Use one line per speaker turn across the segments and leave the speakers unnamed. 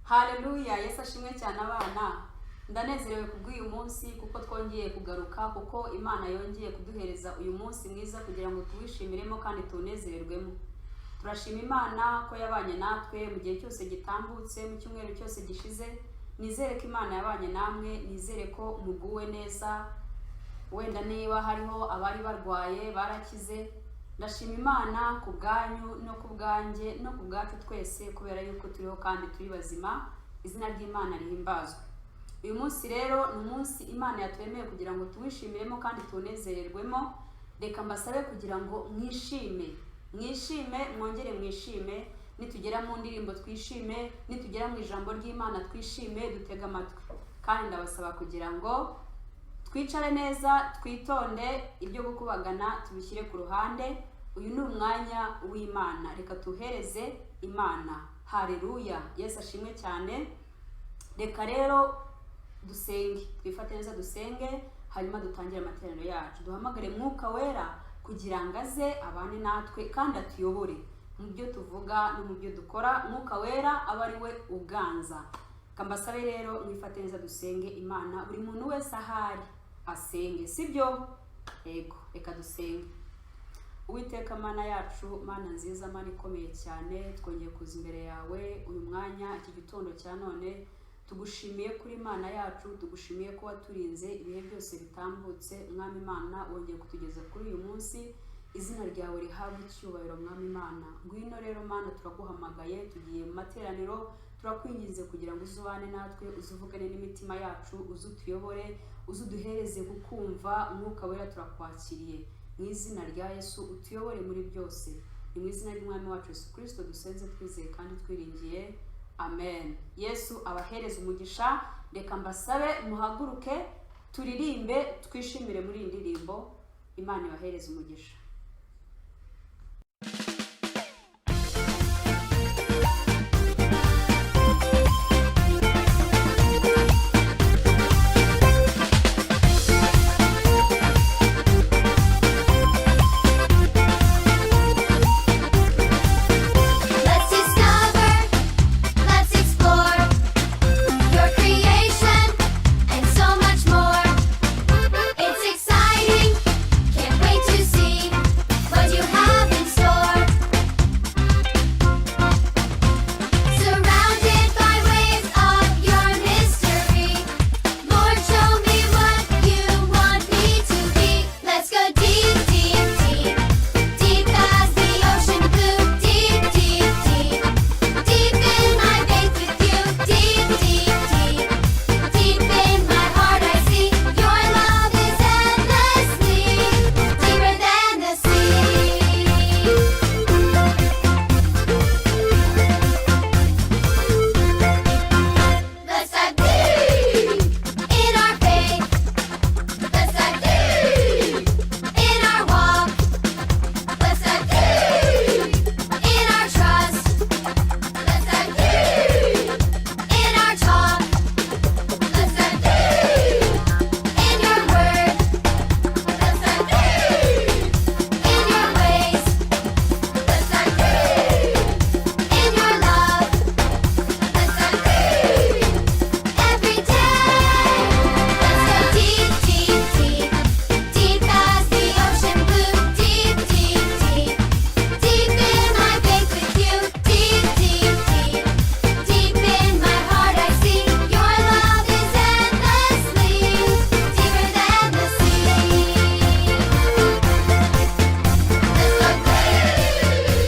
Haleluya! Yesu ashimwe cyane. Abana, ndanezerewe kubw'uyu munsi kuko twongeye kugaruka, kuko Imana yongeye kuduhereza uyu munsi mwiza kugira ngo tuwishimiremo kandi tuwunezererwemo. Turashima Imana ko yabanye natwe mu gihe cyose gitambutse, mu cyumweru cyose gishize. Nizere ko Imana yabanye namwe, nizere ko muguwe neza. Wenda niba hariho abari barwaye, barakize. Ndashima Imana ku bwanyu no ku bwanjye no ku bwacu twese, kubera yuko turiho kandi turi bazima. Izina ry'Imana rihimbazwe. Uyu munsi rero ni umunsi Imana yatwemeye kugira ngo tuwishimiremo kandi tuwunezererwemo. Reka mbasabe kugira ngo mwishime, mwishime, mwongere mwishime. Nitugera mu ndirimbo twishime, nitugera mu ijambo ry'Imana twishime, dutege amatwi. Kandi ndabasaba kugira ngo twicare neza, twitonde, ibyo gukubagana tubishyire ku ruhande. Uyu ni umwanya w'Imana, reka tuhereze Imana. Hareruya! Yesu ashimwe cyane. Reka rero dusenge, twifate neza dusenge, hanyuma dutangire amateraniro yacu. Duhamagare Mwuka Wera kugira ngo aze abane natwe kandi atuyobore mu byo tuvuga no mu byo dukora. Mwuka Wera aba ari we uganza. Kambasabe rero mwifate neza, dusenge Imana. Buri muntu wese ahari asenge, sibyo? Yego, reka dusenge. Uwiteka Mana yacu, Mana nziza, Mana ikomeye cyane, twongeye kuza imbere yawe uyu mwanya, iki gitondo cya none. Tugushimiye kuri Imana yacu, tugushimiye ko waturinze ibihe byose bitambutse. Mwami Imana, wongeye kutugeza kuri uyu munsi. Izina ryawe rihabwe icyubahiro, Mwami Imana. Ngwino rero Mana, turaguhamagaye, tugiye mu materaniro. Turakwinginze kugira ngo uzubane natwe, uzuvugane n'imitima yacu, uze utuyobore, uze uduhereze kukumva. Umwuka Wera turakwakiriye mu izina rya Yesu, utuyobore muri byose. Ni mu izina ry'Umwami wacu Yesu Kirisito dusenze twizeye kandi twiringiye, amen. Yesu abahereze umugisha. Reka mbasabe muhaguruke, turirimbe, twishimire muri iyi ndirimbo. Imana ibahereze umugisha.
Let's discover, let's explore your creation and so much more. It's exciting, can't wait to see what you have in store. Surrounded by waves of your mystery, Lord, show me what you want me to be. Let's go deep, deep, deep. Deep as the ocean blue, deep, deep, deep. Deep in my faith with you, deep, deep, deep. Deep in my heart I see your love is endlessly deeper than the sea. Let's dive deep in our faith. Let's dive deep in our walk. Let's dive deep in our trust. Let's dive deep in our talk. Let's dive deep in your word. Let's dive deep in your ways. Let's dive deep in your love. Let's dive deep every day. Let's go deep, deep, deep. Deep as the ocean blue, deep, deep, deep. Deep in my faith with you, deep, deep, deep. Deep in my heart I see your love is endlessly deeper than the sea. Let's go deep.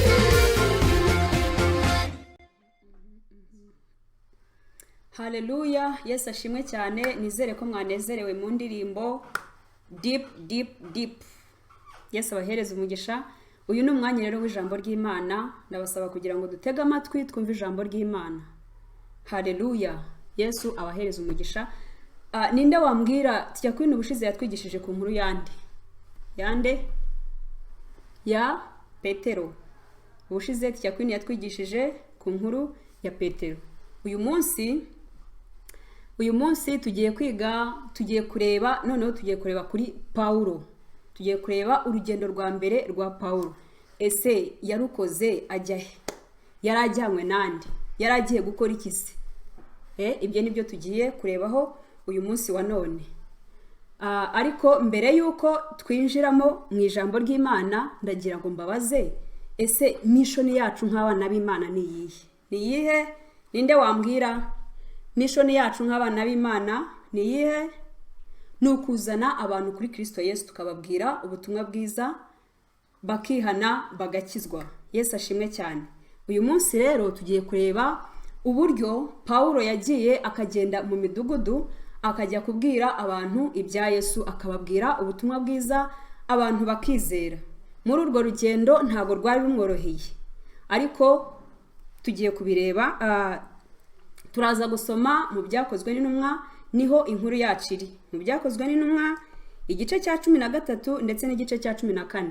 Haleluya! Yesu ashimwe cyane. Nizere ko mwanezerewe mu ndirimbo Deep, Deep, Deep. Yesu abahereze umugisha. Uyu ni umwanya rero w'ijambo ry'Imana. Ndabasaba kugira ngo dutege amatwi, twumve ijambo ry'Imana. Haleluya! Yesu abahereze umugisha. Ah, ninde wambwira tujya kwino? Ubushize yatwigishije ku nkuru yande yande ya Petero. Ubushize tujya kwino yatwigishije ku nkuru ya Petero. Uyu munsi tugiye kwiga, tugiye kureba, noneho tugiye kureba kuri Pawulo. Tugiye kureba urugendo rwa mbere rwa Pawulo. Ese yarukoze ajya he? Yari ajyanywe nande? Yari agiye gukora iki se? Ibyo ni byo tugiye kurebaho uyu munsi wa none. Ariko mbere y'uko twinjiramo mu ijambo ry'Imana, ndagira ngo mbabaze: ese mission yacu nk'abana b'Imana ni iyihe? Ni iyihe? Ninde wambwira mission yacu nk'abana b'Imana ni iyihe? Ni ukuzana abantu kuri Kirisito Yesu, tukababwira ubutumwa bwiza, bakihana, bagakizwa. Yesu ashimwe cyane. Uyu munsi rero tugiye kureba uburyo Pawulo yagiye akagenda mu midugudu, akajya kubwira abantu ibya Yesu, akababwira ubutumwa bwiza, abantu bakizera. Muri urwo rugendo ntabwo rwari rumworoheye, ariko tugiye kubireba. Turaza gusoma mu Byakozwe n'Intumwa, niho inkuru yacu iri, mu Byakozwe n'Intumwa igice cya 13 ndetse n'igice cya 14.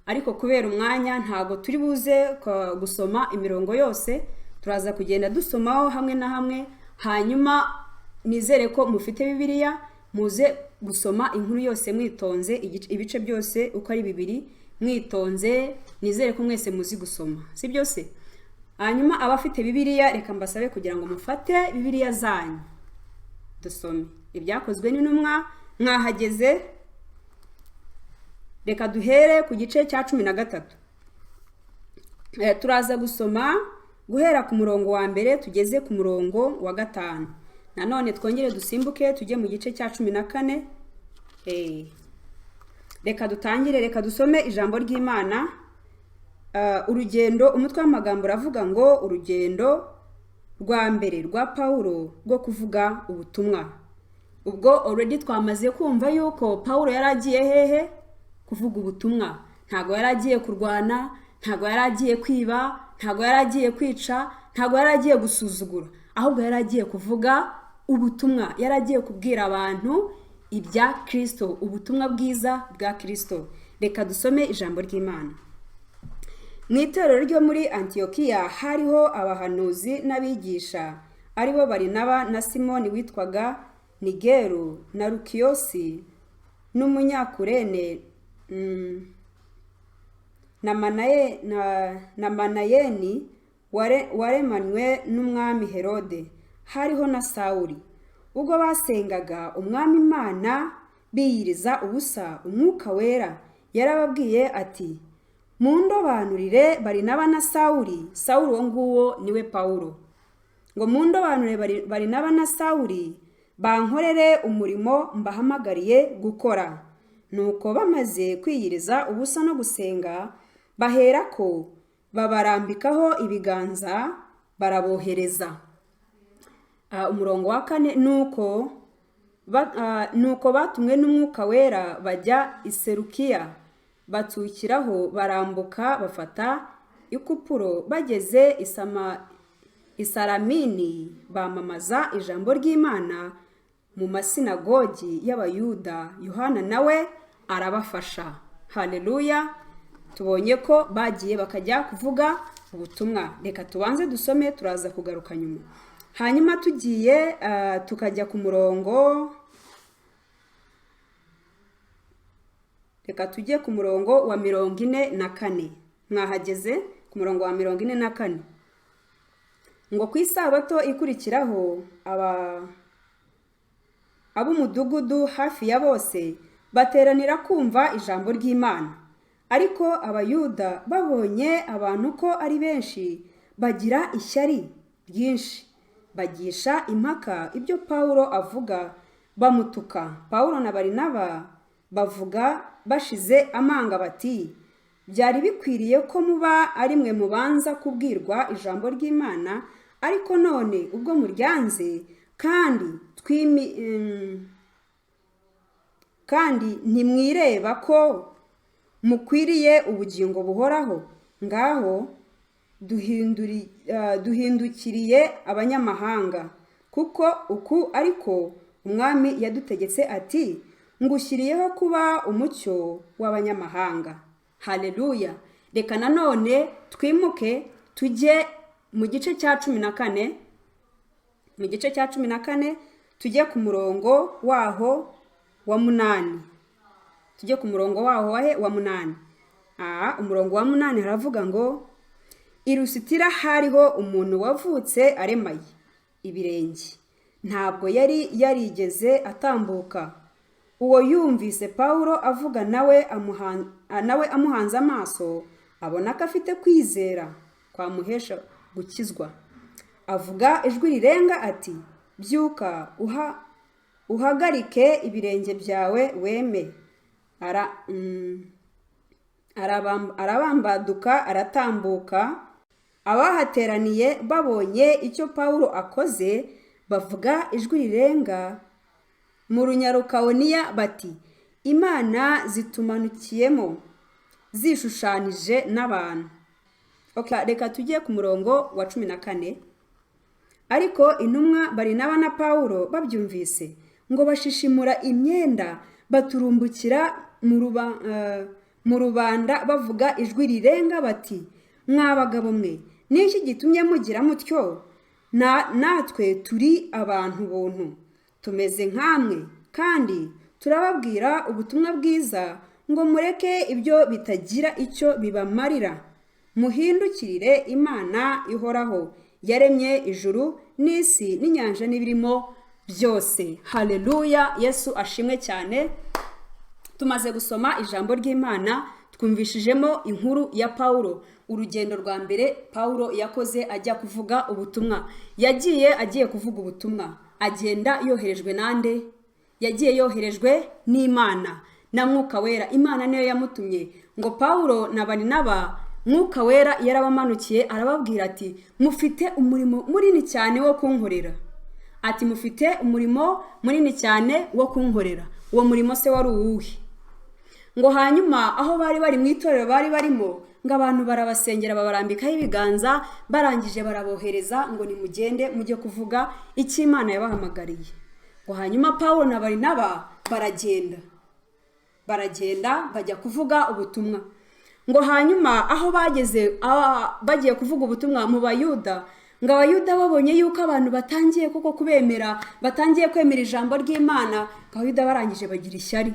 Ariko kubera umwanya ntabwo turi buze gusoma imirongo yose, turaza kugenda dusomaho hamwe na hamwe. Hanyuma nizere ko mufite Bibiliya, muze gusoma inkuru yose mwitonze, ibice byose uko ari bibiri mwitonze. Nizere ko mwese muzi gusoma, si byose? Hanyuma abafite Bibiliya, reka mbasabe kugira ngo mufate Bibiliya zanyu, dusome Ibyakozwe n'Intumwa. Mwahageze? Reka duhere ku gice cya 13. Turaza gusoma guhera ku murongo wa mbere tugeze ku murongo wa gatanu. Nanone twongere dusimbuke tujye mu gice cya 14. Reka dutangire, reka dusome ijambo ry'Imana. Urugendo, umutwe w'amagambo uravuga ngo: "Urugendo rwa mbere rwa Pawulo rwo kuvuga ubutumwa." Ubwo already twamaze kumva yuko Pawulo yari agiye hehe? Kuvuga ubutumwa. Ntabwo yari agiye kurwana, ntabwo yari agiye kwiba, ntabwo yari agiye kwica, ntabwo yari agiye gusuzugura, ahubwo yari agiye kuvuga ubutumwa, yari agiye kubwira abantu ibya Kirisito, ubutumwa bwiza bwa Kirisito. Reka dusome ijambo ry'Imana. Mu itorero ryo muri Antiyokiya hariho abahanuzi n'abigisha, aribo Barinaba na Simoni witwaga Nigeru na Lukiyosi n'Umunyakurene na Manayeni waremanywe n'umwami Herode. Hariho na Sawuli. Ubwo basengaga Umwami Imana biyiriza ubusa, Umwuka Wera yarababwiye ati: "Mundobanurire Barinaba na Sawuli." Sawuli uwo nguwo niwe Pawulo. Ngo: "Mundobanurire Barinaba na Sawuli, bankorere umurimo mbahamagariye gukora." Nuko bamaze kwiyiriza ubusa no gusenga, baherako babarambikaho ibiganza, barabohereza. Umurongo wa kane: Nuko batumwe n'Umwuka Wera bajya i Serukiya, batsukiraho barambuka bafata i Kupuro. Bageze i Salamini, bamamaza ijambo ry'Imana mu masinagogi y'Abayuda. Yohana nawe arabafasha. Haleluya! Tubonye ko bagiye bakajya kuvuga ubutumwa. Reka tubanze dusome, turaza kugaruka nyuma. Hanyuma tugiye tukajya ku murongo, reka tujye ku murongo wa 44. Mwahageze? Ku murongo wa 44 ngo: Ku isabato ikurikiraho, aba ab'umudugudu hafi ya bose bateranira kumva ijambo ry'Imana. Ariko Abayuda babonye abantu ko ari benshi, bagira ishyari ryinshi, bagisha impaka ibyo Pawulo avuga, bamutuka. Pawulo na Barinaba bavuga bashize amanga bati: "Byari bikwiriye ko muba ari mwe mubanza kubwirwa ijambo ry'Imana, ariko none ubwo muryanze kandi twimi kandi ntimwireba ko mukwiriye ubugingo buhoraho, ngaho duhindukiriye abanyamahanga. Kuko uku ariko Umwami yadutegetse ati: 'Ngushyiriyeho kuba umucyo w'abanyamahanga.'" Haleluya! Reka nanone twimuke tujye mu gice cya 14, mu gice cya 14 tujye ku murongo waho wa munani. Tujye ku murongo waho wahe? Wa munani. Umurongo wa munani haravuga ngo: I Lusitira hariho umuntu wavutse aremaye ibirenge. Ntabwo yari yarigeze atambuka. Uwo yumvise Pawulo avuga nawe amuhanze amaso, abona ko afite kwizera kwamuhesha gukizwa. Avuga ijwi rirenga ati: "Byuka uhagarike ibirenge byawe weme." Arabambaduka aratambuka. Abahateraniye babonye icyo Pawulo akoze, bavuga ijwi rirenga mu Runyarukawoniya bati: "Imana zitumanukiyemo zishushanije n'abantu." Okay, reka tujye ku murongo wa 14. Ariko intumwa Barinaba na Pawulo babyumvise, ngo bashishimura imyenda, baturumbukira mu rubanda, bavuga ijwi rirenga bati: "Mwa bagabo mwe, niki gitumye mugira mutyo? Natwe turi abantu buntu, tumeze nkamwe, kandi turababwira ubutumwa bwiza ngo mureke ibyo bitagira icyo bibamarira, muhindukirire Imana ihoraho yaremye ijuru n'isi n'inyanja n'ibirimo byose." Haleluya, Yesu ashimwe cyane. Tumaze gusoma ijambo ry'Imana, twumvishijemo inkuru ya Pawulo, urugendo rwa mbere Pawulo yakoze ajya kuvuga ubutumwa. Yagiye agiye kuvuga ubutumwa, agenda yoherejwe nande? Yagiye yoherejwe n'Imana na Mwuka Wera. Imana niyo yamutumye. Ngo Pawulo na Barinaba, Mwuka Wera yarabamanukiye, arababwira ati: "Mufite umurimo munini cyane wo kunkorera." Ati: "Mufite umurimo munini cyane wo kunkorera." Uwo murimo se wari uwuhe? Ngo hanyuma aho bari bari mu itorero bari barimo, ngo abantu barabasengera, babarambikaho ibiganza, barangije barabohereza ngo: "Nimugende mujye kuvuga icyo Imana yabahamagariye." Ngo hanyuma Pawulo na Barinaba baragenda, baragenda bajya kuvuga ubutumwa. Ngo hanyuma aho bageze bagiye kuvuga ubutumwa mu Bayuda, ngo Abayuda babonye yuko abantu batangiye koko kubemera, batangiye kwemera ijambo ry'Imana, ngo Abayuda barangije bagira ishyari.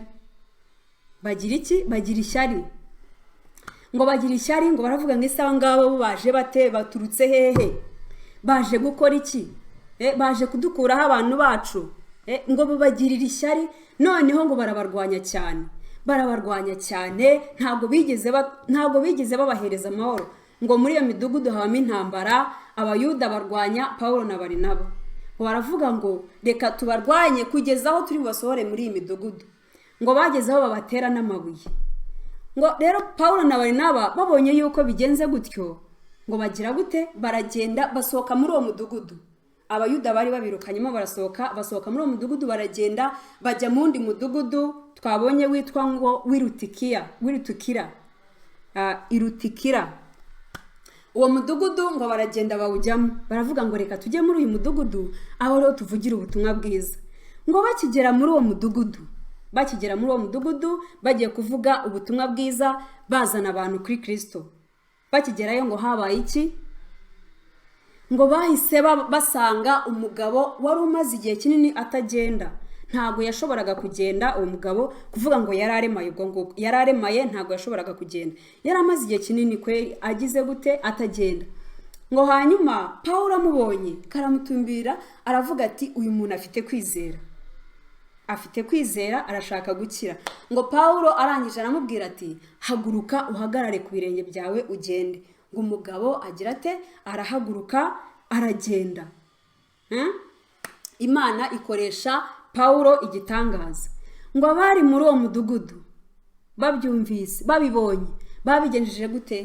Bagira iki? Bagira ishyari. Ngo bagira ishyari, ngo baravuga ngo: "Ese aba ngaba bo baje bate? Baturutse hehe? Baje gukora iki? Baje kudukuraho abantu bacu." Ngo babagirire ishyari, noneho ngo barabarwanya cyane, barabarwanya cyane, ntabwo bigeze babahereza amahoro. Ngo muri iyo midugudu habamo intambara, Abayuda barwanya Pawulo na Barinaba. Ngo baravuga ngo: "Reka tubarwanye kugeza aho turi bubasohore muri iyi midugudu." Ngo bageze aho babatera n'amabuye. Ngo rero Pawulo na Barinaba babonye yuko bigenze gutyo, ngo bagira gute? Baragenda, basohoka muri uwo mudugudu. Abayuda bari babirukanyemo, barasohoka, basohoka muri uwo mudugudu, baragenda bajya mu wundi mudugudu twabonye witwa ngo Wirutikiya, Wirutukira, Irutikira. Uwo mudugudu ngo baragenda bawujyamo, baravuga ngo: "Reka tujye muri uyu mudugudu aho rero tuvugira ubutumwa bwiza." Ngo bakigera muri uwo mudugudu bagiye kuvuga ubutumwa bwiza, bazana abantu kuri Kirisito, bakigerayo ngo habaye iki? Ngo bahise basanga umugabo wari umaze igihe kinini atagenda, ntabwo yashoboraga kugenda. Uwo mugabo, kuvuga ngo yari aremaye, ubwo ngubwo yari aremaye, ntabwo yashoboraga kugenda, yari amaze igihe kinini kweri agize gute? Atagenda. Ngo hanyuma Pawulo amubonye karamutumbira, aravuga ati: "Uyu muntu afite kwizera, afite kwizera, arashaka gukira." Ngo Pawulo arangije aramubwira ati: "Haguruka uhagarare ku birenge byawe ugende." Ngo umugabo agira ate? Arahaguruka aragenda. Imana ikoresha Pawulo igitangaza. Ngo abari muri uwo mudugudu babyumvise, babibonye, babigenjeje gute?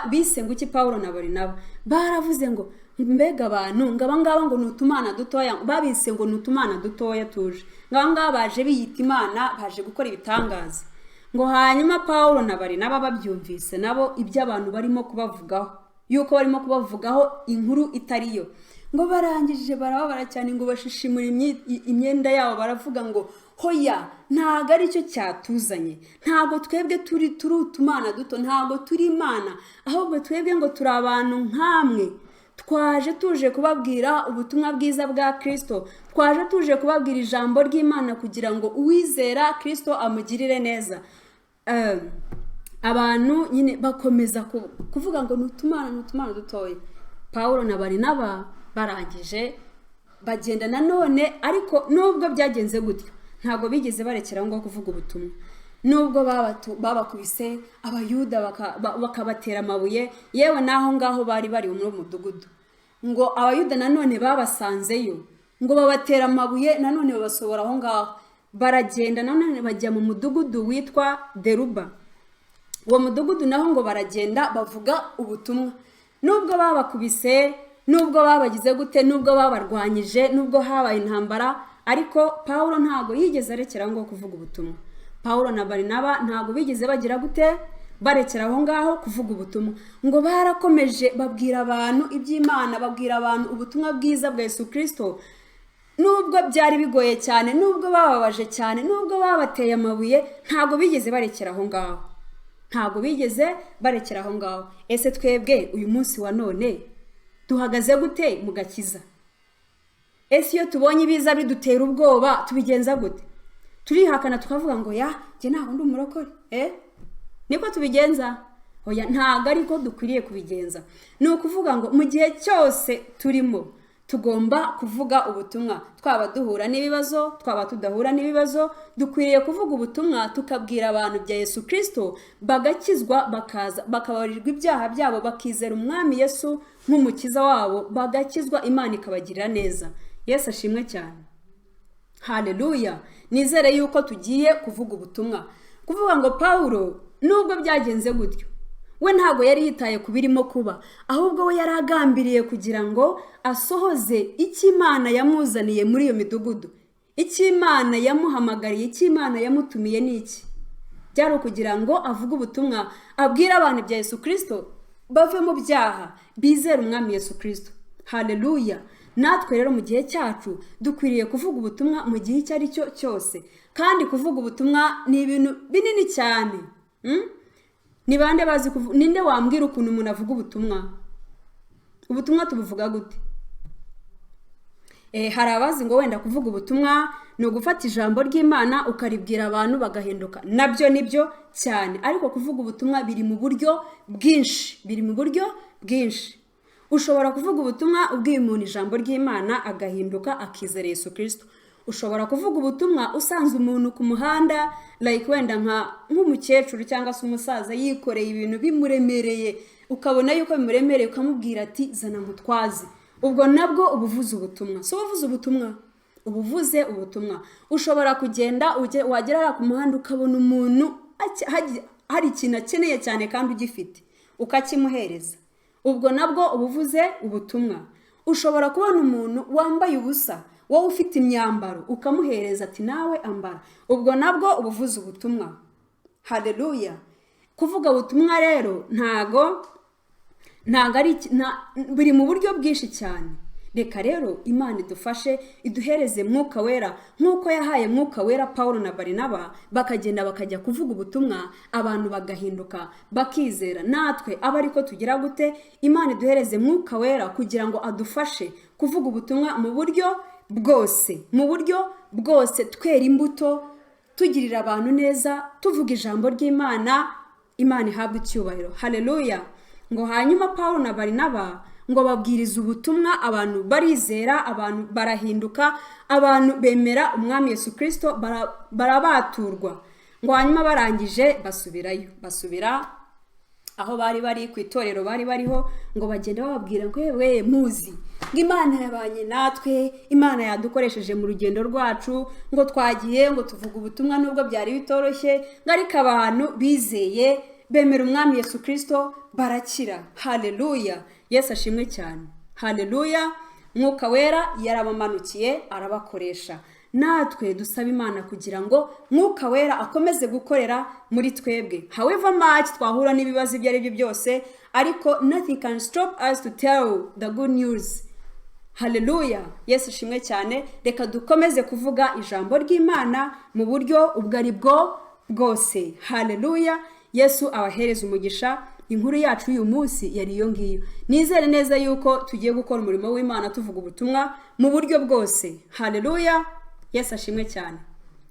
Bise ngo iki Pawulo na Barinaba? Baravuze ngo: "Mbega abantu, ngo abangaba ngo ni utumana dutoya." Babise ngo ni utumana dutoya tuje, ngo abangaba baje biyita imana, baje gukora ibitangaza. Ngo hanyuma Pawulo na Barinaba babyumvise nabo ibyo abantu barimo kubavugaho, yuko barimo kubavugaho inkuru itariyo, ngo barangije barababara cyane, ngo bashishimura imyenda yabo, baravuga ngo: "Hoya, ntabwo aricyo cyatuzanye, ntabwo twebwe turi utumana duto, ntabwo turi imana, ahubwo twebwe ngo turi abantu nkamwe, twaje tuje kubabwira ubutumwa bwiza bwa Kirisito, twaje tuje kubabwira ijambo ry'Imana kugira ngo uwizera Kirisito amugirire neza." Abantu nyine bakomeza kuvuga ngo ni utumana, ni utumana dutoya. Pawulo na Barinaba barangije Bagenda nanone, ariko nubwo byagenze gutyo, ntabwo bigeze barekera aho ngaho kuvuga ubutumwa. Nubwo babakubise, Abayuda bakabatera amabuye, yewe n'aho ngaho bari bari muri uwo mudugudu, ngo Abayuda nanone babasanzeyo, ngo babatera amabuye nanone, babasohora aho ngaho. Baragenda nanone bajya mu mudugudu witwa Deruba. Uwo mudugudu naho ngo baragenda bavuga ubutumwa. Nubwo babakubise, nubwo babagize gute, nubwo babarwanyije, nubwo habaye intambara, ariko Pawulo ntabwo yigeze arekera aho ngaho kuvuga ubutumwa. Pawulo na Barinaba ntabwo bigeze bagira gute, barekera aho ngaho kuvuga ubutumwa. Ngo barakomeje babwira abantu iby'Imana, babwira abantu ubutumwa bwiza bwa Yesu Kirisito, nubwo byari bigoye cyane, nubwo bababaje cyane, nubwo babateye amabuye, ntabwo bigeze barekera aho ngaho, ntabwo bigeze barekera aho ngaho. Ese twebwe uyu munsi wa none duhagaze gute mu gakiza? Ese iyo tubonye ibiza bidutera ubwoba tubigenza gute? Turihakana tukavuga ngo: "Ya, njye ntabwo ndi umurokore"? Niko tubigenza? Oya, ntabwo ariko dukwiriye kubigenza. Ni ukuvuga ngo mu gihe cyose turimo tugomba kuvuga ubutumwa. Twaba duhura n'ibibazo, twaba tudahura n'ibibazo, dukwiriye kuvuga ubutumwa, tukabwira abantu bya Yesu Kirisito, bagakizwa, bakaza bakababarirwa ibyaha byabo, bakizera Umwami Yesu nk'umukiza wabo, bagakizwa, Imana ikabagirira neza. Yesu ashimwe cyane, haleluya! Nizere yuko tugiye kuvuga ubutumwa. Kuvuga ngo Pawulo, nubwo byagenze gutyo, we ntabwo yari yitaye ku birimo kuba, ahubwo we yari agambiriye kugira ngo asohoze icyo Imana yamuzaniye muri iyo midugudu, icyo Imana yamuhamagariye, icyo Imana yamutumiye. Ni iki? Byari ukugira ngo avuge ubutumwa, abwire abantu ibya Yesu Kirisito, bave mu byaha, bizere Umwami Yesu Kirisito. Haleluya! Natwe rero mu gihe cyacu dukwiriye kuvuga ubutumwa mu gihe icyo ari cyo cyose. Kandi kuvuga ubutumwa ni ibintu binini cyane. Ni bande bazi ninde wambwira ukuntu umuntu avuga ubutumwa? Ubutumwa tubuvuga gute? Hari abazi ngo wenda kuvuga ubutumwa ni ugufata ijambo ry'Imana ukaribwira abantu bagahinduka. Nabyo nibyo cyane, ariko kuvuga ubutumwa biri mu buryo bwinshi, biri mu buryo bwinshi. Ushobora kuvuga ubutumwa ubwiye umuntu ijambo ry'Imana, agahinduka, akizera Yesu Kirisito. Ushobora kuvuga ubutumwa usanze umuntu ku muhanda, like wenda nk'umukecuru cyangwa se umusaza yikoreye ibintu bimuremereye, ukabona yuko bimuremereye, ukamubwira ati: "Zana nkutwaze." Ubwo nabwo uba uvuze ubutumwa. Si uba uvuze ubutumwa? Uba uvuze ubutumwa. Ushobora kugenda wagera hariya ku muhanda ukabona umuntu hari ikintu akeneye cyane kandi ugifite, ukakimuhereza. Ubwo nabwo uba uvuze ubutumwa. Ushobora kubona umuntu wambaye ubusa, wowe ufite imyambaro, ukamuhereza ati: "Nawe ambara." Ubwo nabwo uba uvuze ubutumwa. Haleluya! Kuvuga ubutumwa rero ntago ari biri mu buryo bwinshi cyane. Reka rero Imana idufashe, iduhereze Mwuka Wera nk'uko yahaye Mwuka Wera Paul na Barinaba, bakagenda bakajya kuvuga ubutumwa, abantu bagahinduka, bakizera. Natwe abe ariko tugira gute? Imana iduhereze Mwuka Wera kugira ngo adufashe kuvuga ubutumwa mu buryo bwose, mu buryo bwose, twera imbuto, tugirira abantu neza, tuvuga ijambo ry'Imana. Imana ihabwa icyubahiro, haleluya! Ngo hanyuma Paul na Barinaba ngo babwiriza ubutumwa, abantu barizera, abantu barahinduka, abantu bemera Umwami Yesu Kirisito, barabaturwa. Ngo hanyuma barangije basubirayo, basubira aho bari bari ku itorero bari bariho. Ngo bagenda bababwira ngo: "Yewe, muzi ngo Imana yabanye natwe, Imana yadukoresheje mu rugendo rwacu, ngo twagiye ngo tuvuga ubutumwa nubwo byari bitoroshye, ngo ariko abantu bizeye bemera Umwami Yesu Kirisito, barakira." Haleluya! Yesu ashimwe cyane, haleluya! Mwuka Wera yarabamanukiye, arabakoresha. Natwe dusaba Imana kugira ngo Mwuka Wera akomeze gukorera muri twebwe. However much twahura n'ibibazo ibyo ari byo byose, ariko nothing can stop us to tell the good news. Haleluya! Yesu ashimwe cyane. Reka dukomeze kuvuga ijambo ry'Imana mu buryo ubwo ari bwo bwose. Haleluya! Yesu abahereza umugisha. Inkuru yacu y'uyu munsi yari iyo ngiyo. Nizere neza yuko tugiye gukora umurimo w'Imana, tuvuga ubutumwa mu buryo bwose. Haleluya! Yesu ashimwe cyane.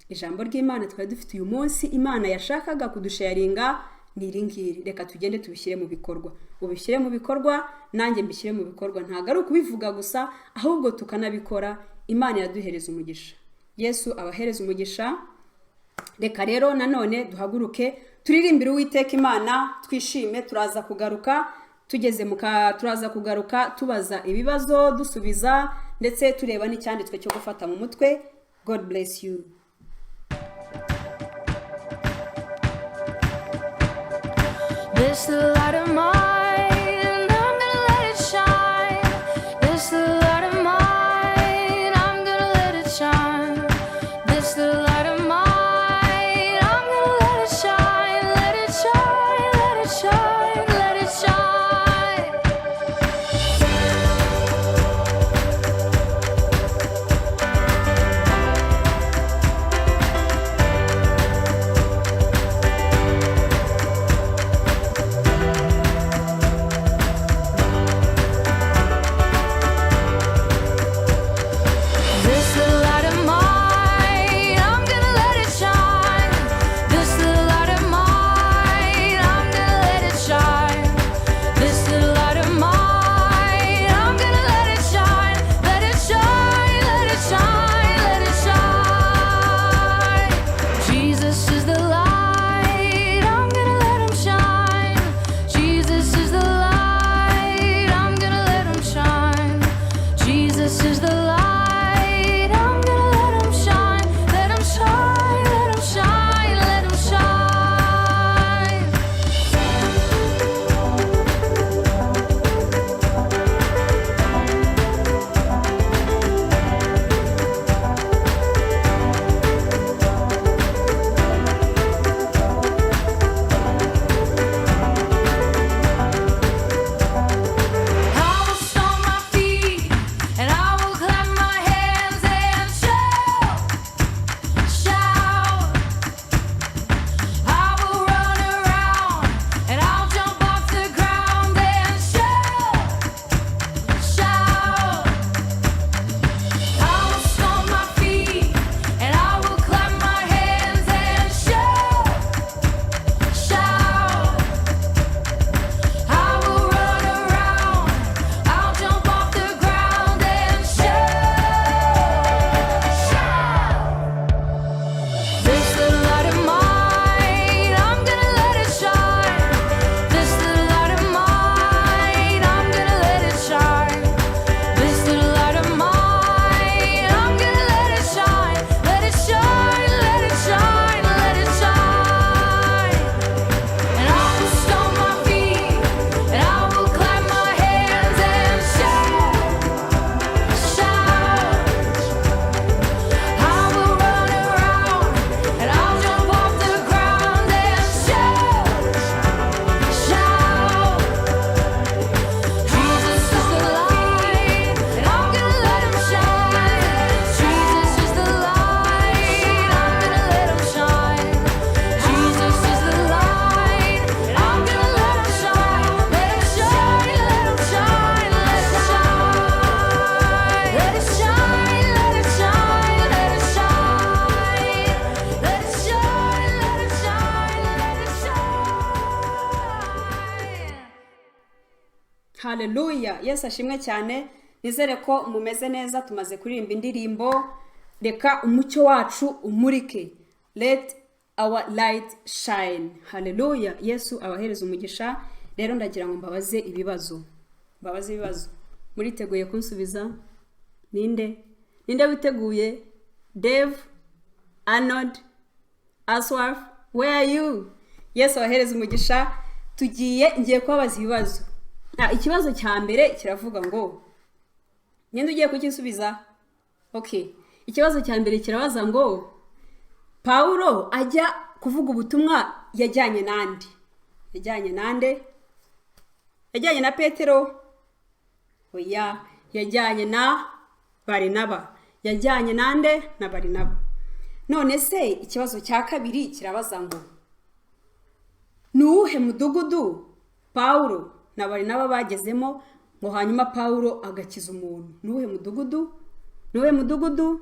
Ijambo ry'Imana twari dufite uyu munsi, Imana yashakaga kudusharinga, Ni iri ngiri. Reka tugende tubishyire mu bikorwa. Ubishyire mu bikorwa, nanjye mbishyire mu bikorwa. Ntabwo ari ukubivuga gusa, ahubwo tukanabikora. Imana iraduhereza umugisha. Yesu abahereza umugisha. Reka rero nanone duhaguruke, turirimbire Uwiteka Imana, twishime. Turaza kugaruka tugeze mu ka, turaza kugaruka tubaza ibibazo, dusubiza, ndetse tureba n'icyanditswe cyo gufata mu mutwe. God bless you.
This little light of mine, I'm gonna let it shine. This little light of mine, I'm gonna let it shine. This little light of mine, I'm gonna let it shine. Let it shine, let it shine, let it shine. This little light of mine, I'm gonna let it shine. This little light of mine, I'm gonna let it shine. This little light of mine, I'm gonna let it shine. Let it shine, let it shine, let it shine. Jesus is the light, I'm gonna let him shine. Jesus is the light, I'm gonna let him shine. Jesus is the light, I'm gonna let him shine. Let him shine, let him shine, let him shine. I will stomp my feet and I will clap my hands and shout, shout. I will run around and I'll jump off the ground and shout, shout. I will stomp my feet and I will clap my hands and shout, shout. I will run around, I'll jump off the ground and shout, shout. This little light of mine, I'm gonna let it shine. This little light of mine, I'm gonna let it shine. This little light of mine, I'm gonna let it shine. Let it shine, let it shine, let it shine. And I will stomp my feet, and I will clap my hands and shout, shout. I will run around, and I'll jump off the ground and shout, shout. Jesus is the light, and I'm gonna let him shine. Jesus is the light, I'm gonna let him shine. Jesus is the light, and I'm gonna let him shine. Let him shine, let him shine, let it shine. Let it shine, let it shine, let it shine. Let it shine, let it shine, let it shine.
Haleluya! Yesu ashimwe cyane. Nizere ko mumeze neza. Tumaze kuririmba indirimbo "Reka umucyo wacu umurike", "Let our light shine". Haleluya! Yesu abahereza umugisha. Rero ndagira ngo mbabaze ibibazo, mbabaze ibibazo. Muriteguye kunsubiza? Ninde, ninde witeguye? Dave, Arnold, Aswaf, where are you? Yesu abahereza umugisha. Tugiye, ngiye kubabaza ibibazo. Ikibazo cya mbere kiravuga ngo, ninde ugiye kugisubiza? Okay, ikibazo cya mbere kirabaza ngo: Pawulo ajya kuvuga ubutumwa yajyanye nande? Yajyanye nande? Yajyanye na Petero? Oya. Yajyanye na Barinaba. Yajyanye nande? Na Barinaba. None se ikibazo cya kabiri kirabaza ngo: ni uwuhe mudugudu Pawulo na Barinaba bagezemo, ngo hanyuma Pawulo agakiza umuntu? Ni uwuhe mudugudu? Ni uwuhe mudugudu?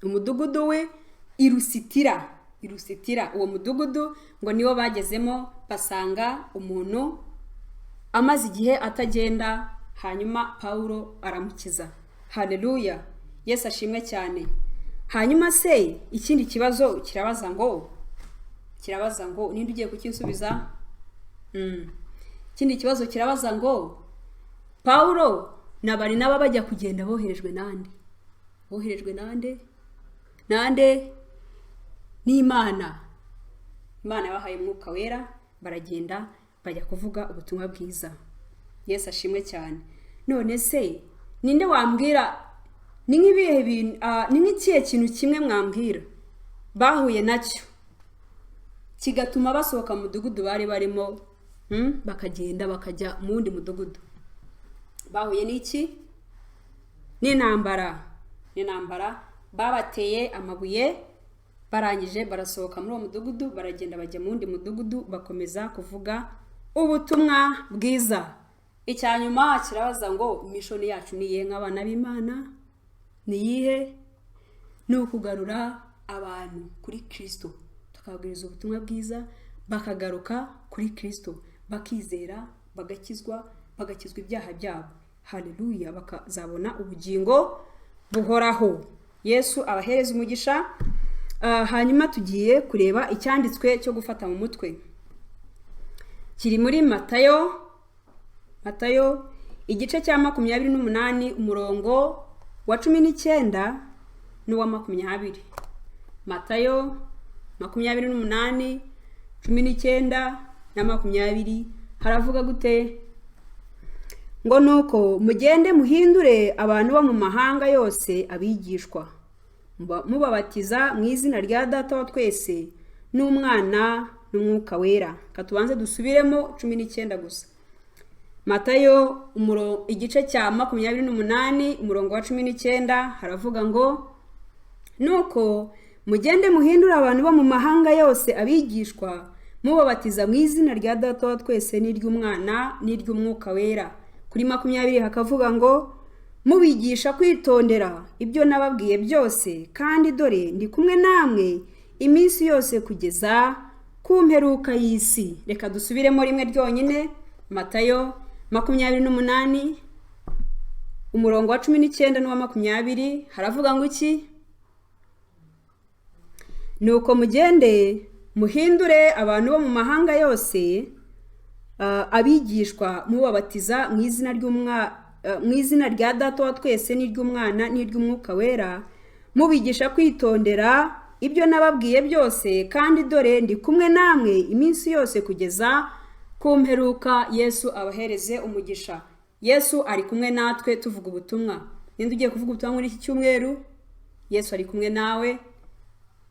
Umudugudu we i Lusitira. I Lusitira, uwo mudugudu ngo niwo bagezemo, basanga umuntu amaze igihe atagenda, hanyuma Pawulo aramukiza. Haleluya, Yesu ashimwe cyane. Hanyuma se ikindi kibazo kirabaza ngo ninde ugiye kukinsubiza? Ikindi kibazo kirabaza ngo Pawulo na Barinaba bajya kugenda boherejwe nande? Boherejwe nande? Nande? N'Imana. Imana yabahaye Umwuka Wera, baragenda bajya kuvuga ubutumwa bwiza. Yesu ashimwe cyane. None se ninde wambwira ni nk'ibihe bintu, ni nk'ikihe kintu kimwe mwambwira bahuye nacyo kigatuma basohoka mu mudugudu bari barimo, bakagenda bakajya mu wundi mudugudu? Bahuye n'iki? N'intambara. N'intambara, babateye amabuye, barangije barasohoka muri uwo mudugudu, baragenda bajya mu wundi mudugudu, bakomeza kuvuga ubutumwa bwiza. Icya nyuma kirabaza ngo mission yacu ni iyihe nk'abana b'Imana? Ni iyihe? Ni ukugarura abantu kuri Kirisito, tukababwiriza ubutumwa bwiza, bakagaruka kuri Kirisito, bakizera, bagakizwa, bagakizwa ibyaha byabo. Haleluya, bakazabona ubugingo buhoraho. Yesu abahereza umugisha. Hanyuma tugiye kureba icyanditswe cyo gufata mu mutwe kiri muri Matayo. Matayo igice cya 28, umurongo wa 19 n'uwa 20. Matayo 28, 19 na 20, haravuga gute? Ngo nuko mugende muhindure abantu bo mu mahanga yose abigishwa, mubabatiza mu izina rya Data wa twese n'Umwana n'Umwuka Wera. Katubanze dusubiremo 19 gusa. Matayo igice cya 28, umurongo wa 19, haravuga ngo nuko mugende muhindure abantu bo mu mahanga yose abigishwa, mubabatiza mu izina rya Data wa twese n'iry'Umwana n'iry'Umwuka Wera. Kuri 20 hakavuga ngo mubigisha kwitondera ibyo nababwiye byose, kandi dore ndi kumwe namwe iminsi yose kugeza ku mperuka y'isi. Reka dusubiremo rimwe ryonyine. Matayo 28, umurongo wa 19 n'uwa 20, haravuga ngo iki? Nuko mugende muhindure abantu bo mu mahanga yose abigishwa, mubabatiza mu izina rya Data wa twese n'iry'Umwana n'iry'Umwuka Wera, mubigisha kwitondera ibyo nababwiye byose, kandi dore ndi kumwe namwe iminsi yose kugeza ku mperuka. Yesu abahereze umugisha. Yesu ari kumwe natwe tuvuga ubutumwa. Ninde ugiye kuvuga ubutumwa muri iki cyumweru? Yesu ari kumwe nawe.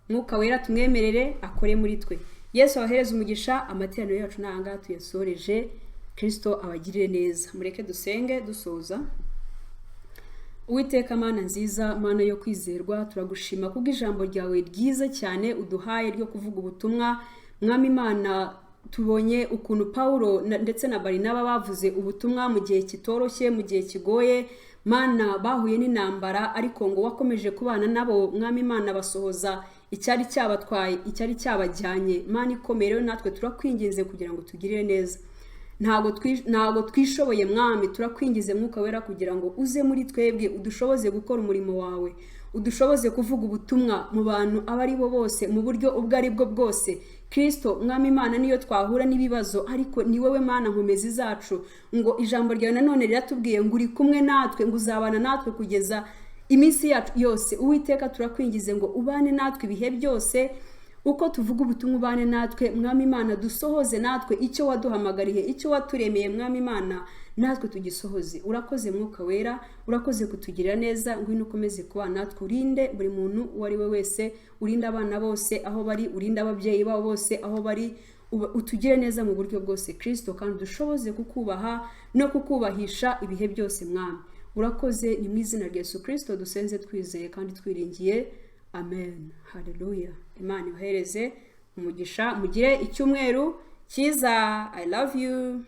Mwuka Wera tumwemerere akore muri twe. Yesu abahereze umugisha. Amateraniro yacu ni ahangaha tuyasoreje. Kirisito abagirire neza. Mureke dusenge dusoza. Uwiteka Mana nziza, Mana yo kwizerwa, turagushima kubw'ijambo ryawe ryiza cyane uduhaye ryo kuvuga ubutumwa. Mwami Imana, tubonye ukuntu Pawulo ndetse na Barinaba bavuze ubutumwa mu gihe kitoroshye, mu gihe kigoye. Mana, bahuye n'intambara, ariko ngo wakomeje kubana nabo. Mwami Imana, basohoza icyari cyabatwaye, icyari cyabajyanye. Mana ikomeye, rero natwe turakwinginze kugira ngo tugirire neza. Ntabwo twishoboye, Mwami. Turakwingize Mwuka Wera kugira ngo uze muri twebwe, udushoboze gukora umurimo wawe, udushoboze kuvuga ubutumwa mu bantu abo ari bo bose, mu buryo ubwo ari bwo bwose. Kirisito Mwami Imana, niyo twahura n'ibibazo, ariko ni wowe Mana nkomezi zacu. Ngo ijambo ryawe nanone riratubwiye ngo uri kumwe natwe, ngo uzabana natwe kugeza iminsi yacu yose. Uwiteka, turakwingize ngo ubane natwe ibihe byose uko tuvuga ubutumwa. Ubane natwe, Mwami Imana, dusohoze natwe icyo waduhamagariye, icyo waturemeye. Mwami Imana, natwe tugisohoze. Urakoze Mwuka Wera, urakoze kutugirira neza. Ngwino ukomeze kuba natwe, urinde buri muntu uwo ari we wese, urinde abana bose aho bari, urinde ababyeyi babo bose aho bari, utugire neza mu buryo bwose, Kirisito, kandi dushoboze kukubaha no kukubahisha ibihe byose. Mwami, urakoze. Ni mu izina rya Yesu Kirisito dusenze twizeye kandi twiringiye. Amen. Haleluya. Imana ibahereze umugisha, mugire icyumweru cyiza. I love you.